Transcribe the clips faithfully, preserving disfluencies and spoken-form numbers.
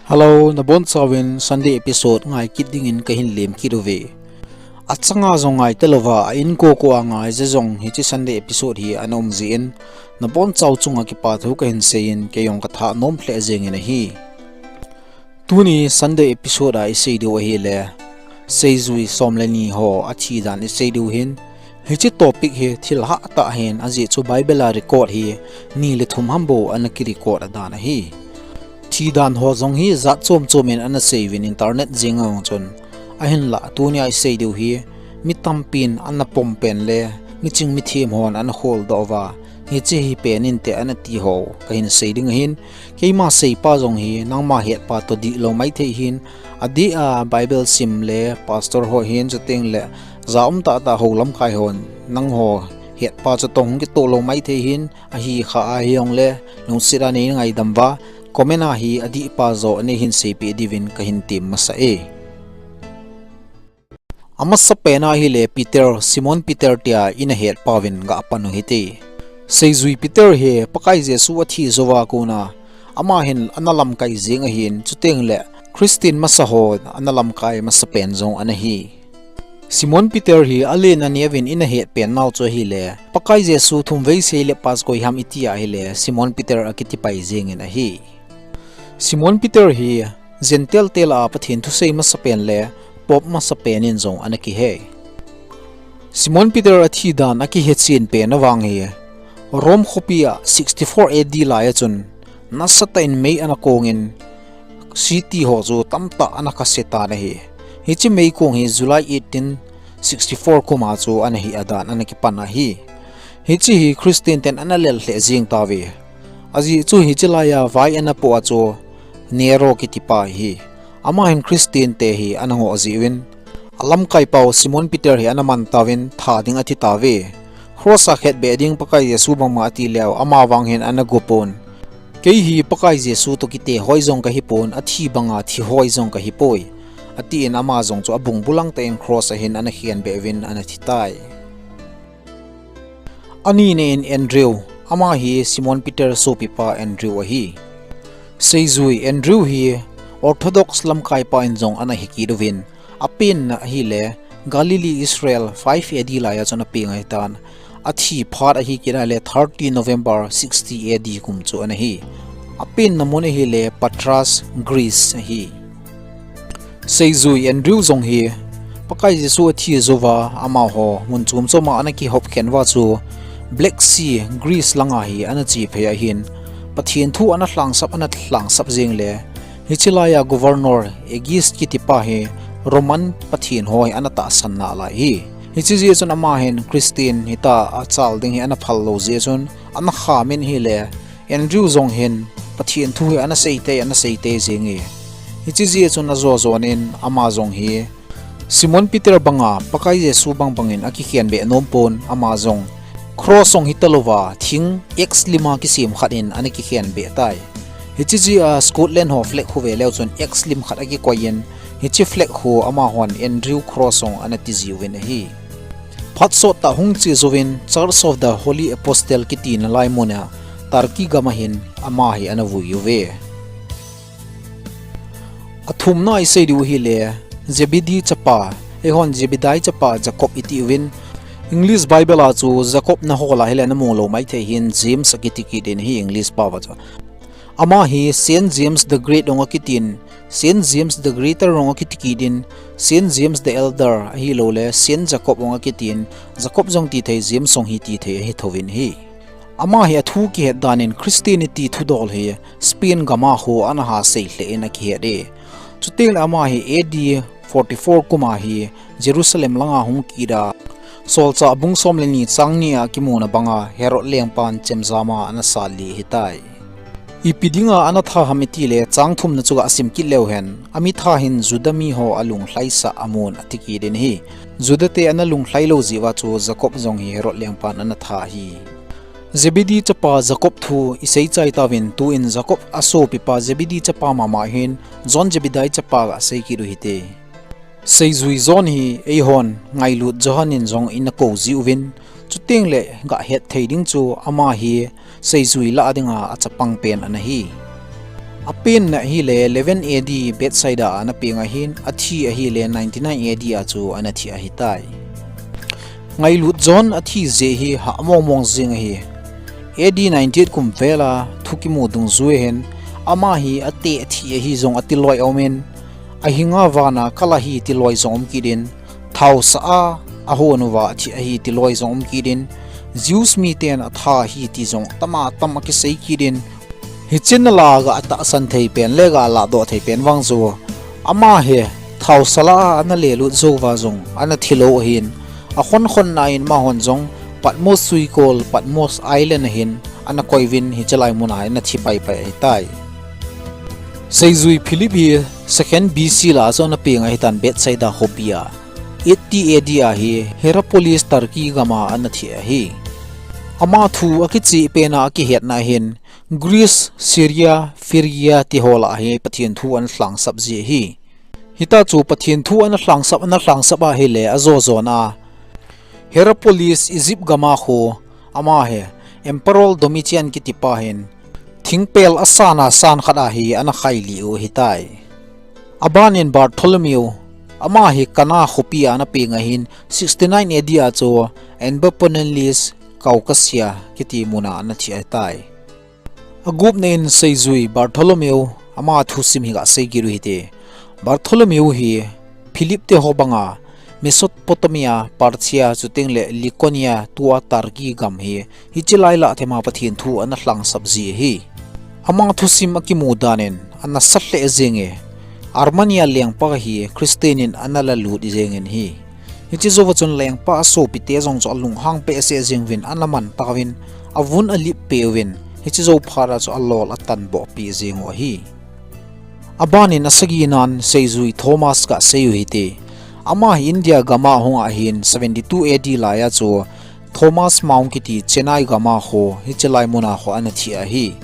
Hello, nabonchauvin Sunday episode ngai kit dingin kahin lem kit uve. Achanga jong ngai talouva, a inko ko a ngai jeh jong hiche Sunday episode hi ana um jeh in, nabonchau chunga kipathu kahin seiyin, kei jong katha nom lheh jengin ahi. Tuni Sunday episode a isei diu ahile, seijui som le ni ho athi dan isei diu ahin, hiche topic hi thil hahtah ahin, ajeh chu Bible a record hi ni le thum ham bou ana kirecord adan ahi. Thi dan ho jong hi jat chom chom in ana seiuvin internet jenga jong chun, ahinlah tunia isei diu hi mi tampin ana pom pen le miching mithem hon ana holdoh uva, hiche hi pen inte ana ti ho kahin sei ding ahin, keima seipa jong hi nangma hetpa toh dihlou maithei ahin, adeh a Bible sim le pastor ho hin chuteng le ja um tahtah hou lamkai hon nangho hetpa chu toh hung kitoh lou maithei ahin, ahi kha ahi jongle lungset a nei ngaidam uva, comment a hi adihpa joh neihin seipeh diuvin kahin tem masa e. Amasapen a ahile Peter, Simon Peter tia ina hetpauvin ga pan u hite. Seijui Peter hi Pakai Jesu athi jouva kona ama hin ana lamkai jeng ahin, chuteng le Christian masa ho ana lamkai masapen jong ana hi. Simon Peter hi alen aneuvin ina hetpen nau chu ahile, Pakai Jesu thumvei seilep pa chu koi ham iti ahile, Simon Peter akiti pai jengin ahi. Simon Peter hi Gentile te lah a Pathen thusei masapen le Pope masapen in jong ana kihe. Simon Peter athi dan akihe chen pen avang hi Rome khopi a sixty-four A D lai a chun nasatah in mei ana kongin city ho chu tamtah ana kase tan ahi. Hiche meikong hi July eighteen sixty-four kum a chu ana hi adan ana kipan ahi. Hiche hi Christian ten ana lel lheh jeng tauve. Ajeh chu hiche lai a vai ana poh a chu Nero kitipa ahi. Ama hin Christian te hi ana ngoh jeh uvin, alamkai pau Simon Peter hi ana man tauvin tha ding athi tauve. Cross a khetbeh ding Pakai Jesu bangma ati leu, ama vang hin ana go pon. Kei hi Pakai Jesu toh kite hoi jong kahi pon, athi banga thi hoi jong kahi poi, atin ama jong chu abungbulang tah in cross a hin ana khenbeh uvin ana thi tai. Anina in Andrew, ama hi Simon Peter sopipa Andrew ahi. Seijui Andrew hi Orthodox lamkaipa in jong ana hi kit uvin, apenna ahile Galilee, Israel, five A D lai a chun apeng ahitan, athi phat ahi kit ahile thirty November sixty A D kum chu ana hi. Apenna mun ahile Patras, Greece ahi. Seijui Andrew jong hi Pakai Jesu athi jouva amaho mun chom chom a ana kihop khen uva chu Black Sea, Greece langa hi ana che phei ahin, Pathen thu ana lhangsap, ana lhangsap jeng le, hiche lai a Governor August kitipa hi Roman pathen ho hi ana tahsan nalai ahi. Hiche jeh chun ama hin Christian hita achal ding hi ana phal lou jeh chun ana kham in ahile, Andrew jong hin Pathen thu hi ana seitei, ana seitei jenge. Hiche jeh chun ajo jon in ama jong hi Simon Peter banga Pakai Jesu bangbang in akikhenbeh nom pon, ama jong cross jong hita louva thing X lim a kisem khat in ana kikhenbeh tai. Hiche jeh a Scotland ho flag khu ve leu chun X lim khat akikoi in, hiche flag khu amahon Andrew Cross jong ana ti jiuvin ahi. Phat sot tah hung che jouvin Church of the Holy Apostle kiti nalai mun a Turkey gam a hin ama hi ana vui uve. Athumna isei diu ahile Zebedee chapa, eihon Zebedee chapa Jacob iti uvin, English Bible a chu Jacob nahol ahile namu lou maithei ahin, James akiti kit in ahi English pao a chu. Ama hi Saint James the Great jong akitin, Saint James the Greater jong akiti kit in, Saint James the Elder ahilouleh Saint Jacob jong akitin, Jacob jong tithei, James jong hi tithei ahi thouvin ahi. Ama hi athu kihet dan in Christianity thudol hi Spain gam a ho ana ha sei lheh in akihet e. Chuteng le ama hi A D forty-four kum a hi Jerusalem langa hung kit a, Solchah bung som le ni chang ni a kimuna banga Herod lengpan chemjam a ana sat lih ahitai. Ipi dinga ana tha ham itile chang thumna chu ga sim kit leu hen, amitha hin Juda mi ho alunglhaisah amun ati kit in ahi. Juda te ana lunglhai lou jeh uva chu Jacob jong hi Herod lengpan ana tha ahi. Zebedee chapa Jacob thu isei chai tauvin, tuin Jacob asopipa Zebedee chapa mama hin John Zebedee chapa ga sei kit u hite. Seijui John hi eihon ngailut Johan in jong ina kou jiuvin, chuteng le ga het thei ding chu ama hi seijui lah dinga achapang pen ana hi. Apenna ahile eleven A D Bethsaida a ana peng ahin, athi ahile ninety-nine A D a chu ana thi ahitai. Ngailut John athi jeh hi hah mongmong jing ahi. A D ninety-eight kum vel a thu kimu dungjui hin, ama hi ateh athi ahi jong atiloi aumin, ahinga vana kal ahi tiloi jong um kit in, thaosah a ahon uva athi ahi tiloi jong um kit in, Jews miten atha ahi ti jong tama tam akisei kit in, hiche na la ga atahsan thei pen le ga ladoh thei pen vang chu, ama hi thaosah la a ana lelut jou uva jong ana thilou ahin, akhonkhonna in amahon jong Patmos suikol, Patmos Island a hin ana koiuvin, hiche lai mun a ana thi paipai ahitai. Seijui Philip hi second B C la a chu ana peng ahitan Bethsaida khopi a. Eighty A D a hi Hierapolis, Turkey gam a ana thi ahi. Ama thu akicheh pen a akihetna hin Greece, Syria, Phrygia ti ho lah a hi Pathen thu ana lhangsap ji ahi. Hitia chu Pathen thu ana lhangsap, ana lhangsap ahile ajo jona Hierapolis, Egypt gam a khu, ama hi Emperor Domitian kitipa hin thingpel asan a san khat a hi ana khailih u ahitai. Abanin Bartholomew, ama hi Cana khopi a ana peng ahin, sixty-nine A D a chu Amberpelionis, Caucasia kiti mun a ana thi ahitai. Agupna in Seijui Bartholomew, ama thusim hi gasei kit u hite. Bartholomew hi Philip te ho banga Mesopotamia, Parthia, chuteng le Laikonia, tua Turkey gam hi, hiche lai lah a thema Pathen thu ana lhangsap ji ahi. Ama thusim akimu dan in ana sat lheh jenge, Armenia lengpa hi Christian in ana lalut jengin ahi. Hiche jouva chun lengpa asopite jong chu alunghang behseh jeng uvin ana man tauvin, avun alip peh uvin, hiche jou phat a chu alol atanboh peh jeng u ahi. Abanin asagi nan Seijui Thomas gasei u hite. Ama hi India gam a ahung ahin, seventy-two A D lai a chu Thomas Mount kiti Chennai gam a khu, hiche lai mun a khu ana thi ahi.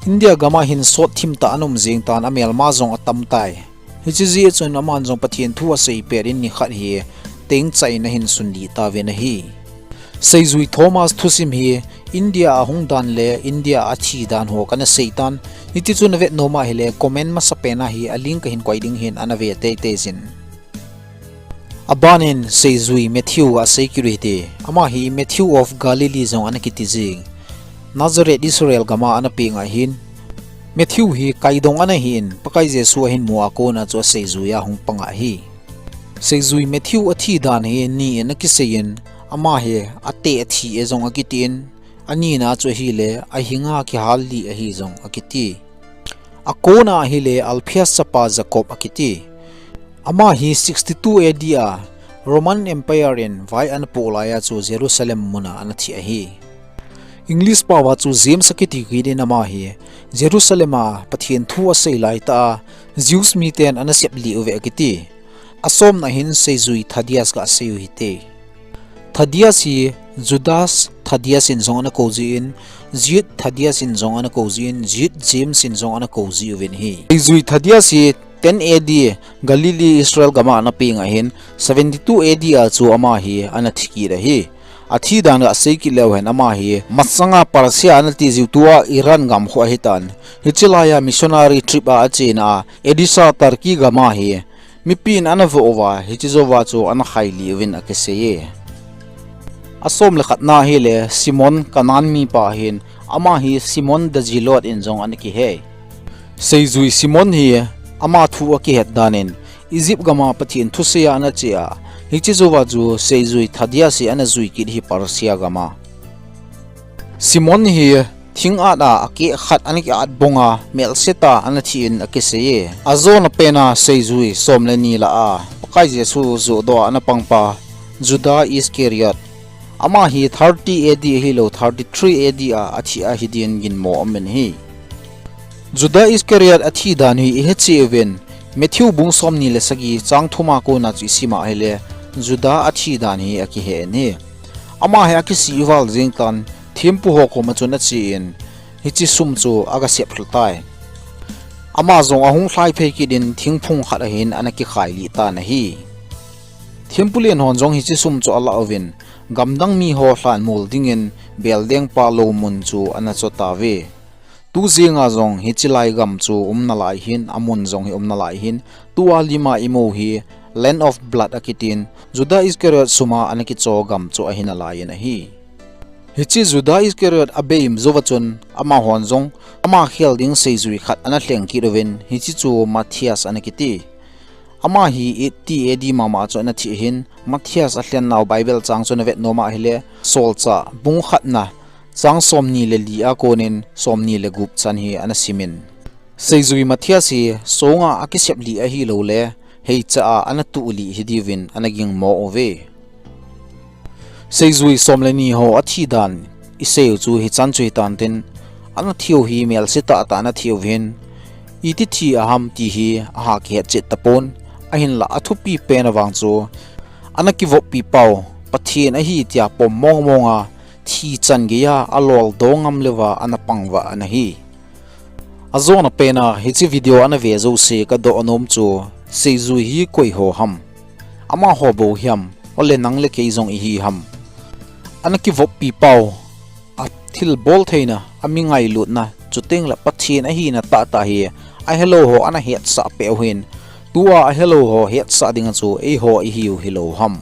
India gam a hin sot thim tah ana um jeng tan, amelma jong atam tai. Hiche jeh chun aman jong Pathen thu asei pet in nikhat hi tengcha in ahin sunlih tauvin ahi. Seijui Thomas thusim hi India a ahung dan le India a athi dan ho kana sei tan, hiti chun avet nom ahile comment masapen a hi a link kahin koi ding ahin, ana ve teitei jin. Abanin Seijui Matthew gasei kit u hite. Ama hi Matthew of Galilee jong ana kiti jing. Nazareth, Israel gam a ana peng ahin, Matthew hi kaidong ana hin, Pakai Jesu ahin mu a kona chu aseijui a hung pang ahi. Seijui Matthew athi dan hi ni in akisei in, ama hi ateh athi e jong akiti in, anina chu ahile ahinga kihal lih ahi jong akiti. Akona ahile Alphaeus chapa Jacob akiti. Ama hi sixty-two A D a Roman Empire in vai ana poh lai a chu Jerusalem mun a ana thi ahi. English pao a chu James akiti kit in, ama hi Jerusalem a Pathen thu asei lai tah a Jews miten ana sep lih uve akiti. Asomna hin Seijui Thaddeus gasei u hite. Thaddeus hi Judas Thaddeus in jong ana kou jin, Jude Thaddeus in jong ana kou jin, Jude James in jong ana kou ji uvin ahi. Seijui Thaddeus hi ten A D Galilee, Israel gam a ana peng ahin, seventy-two A D a chu ama hi ana thi kit ahi. Athi dan gasei kit leu hen, ama hi masanga Persia ana ti jiu, tua Iran gam khu ahitan, hiche lai a missionary trip a achena a Edessa, Turkey gam a hi mipin ana voh uva, hiche jouva chu ana khai lih uvin akisei e. Asom le khatna ahile Simon, Canaan mipa ahin, ama hi Simon the Zealot in jong ana kihe. Seijui Simon hi ama thu akihet dan in Egypt gam a Pathen thusei a ana che a, hiche jouva chu Seijui Thaddeus hi ana jui kit ahi Persia gam a. Simon hi thing at a akeh khat ana ki at bong a, melsetah ana thi in akisei e. Ajona pen a Seijui som le ni lah a Pakai Jesu johdoh a ana pangpa Judah Iscariot, ama hi thirty A D ahilou, thirty-three A D a athi ahi din ginmo aumin ahi. Judah Iscariot athi dan hi ihet cheh uvin, Matthew bung som ni le sagi chang thum a kona chu isim a ahile, Judah athi dan hi akihe in ahi. Ama hi akisih val jeng tan, thempu ho koma chun ache in, hiche sum chu aga sep lha tai. Ama jong ahung lhai phei kit in thingphung khat a hin ana kikhai lih tan ahi. Thempu len hon jong hiche sum chu ala uvin, gamdang mi ho lhan mol dingin Beldengpa lou mun chu ana cho tauve. Tujenga jong hiche lai gam chu umna lai hin, amun jong hi umna lai hin, tua lima imu hi Land of Blood akitin, Judah Iscariot suma ana kicho gam chu ahina lai in ahi. Hiche Judah Iscariot abeim jouva chun, amahon jong ama khel ding seijui khat ana lheng kit uvin, hiche chu Matthias ana kiti. Ama hi eighty A D mama chu ana thi ahin, Matthias alhennau Bible chang chu navet nom ahile, Solchah bung khatna, chang somni le li a konin somni le gup chan hi ana simin. Seijui Matthias hi songa akisep lih ahilouleh, heicha a ana tuh lih hidiuvin ana gingmo uve. Seijui som le ni ho athi dan iseiu chu hichan chu hitan tin, ana thiu hi melse tahtah ana thiu hin, iti thi aham ti hi aha kihet chet tapon, ahinlah athupi pen avang chu, ana kivoppi pau, Pathen ahi tia pom mong monga, thi chan geiya alol do ngam leuva ana pang uva ana hi. Ajona pena hiche video ana ve jouse kadoh nom chu, seijui hi koi ho ham? Amaho bou hiam, ole nang le kei jong ihi ham? Ana kivoppi pau, athilbol theina, ami ngailutna, chutengle Pathen ahina tahtah hi ahelou ho ana hetsah peh u hin, tua ahelou ho hetsah dinga chu eiho ihiu hilou ham?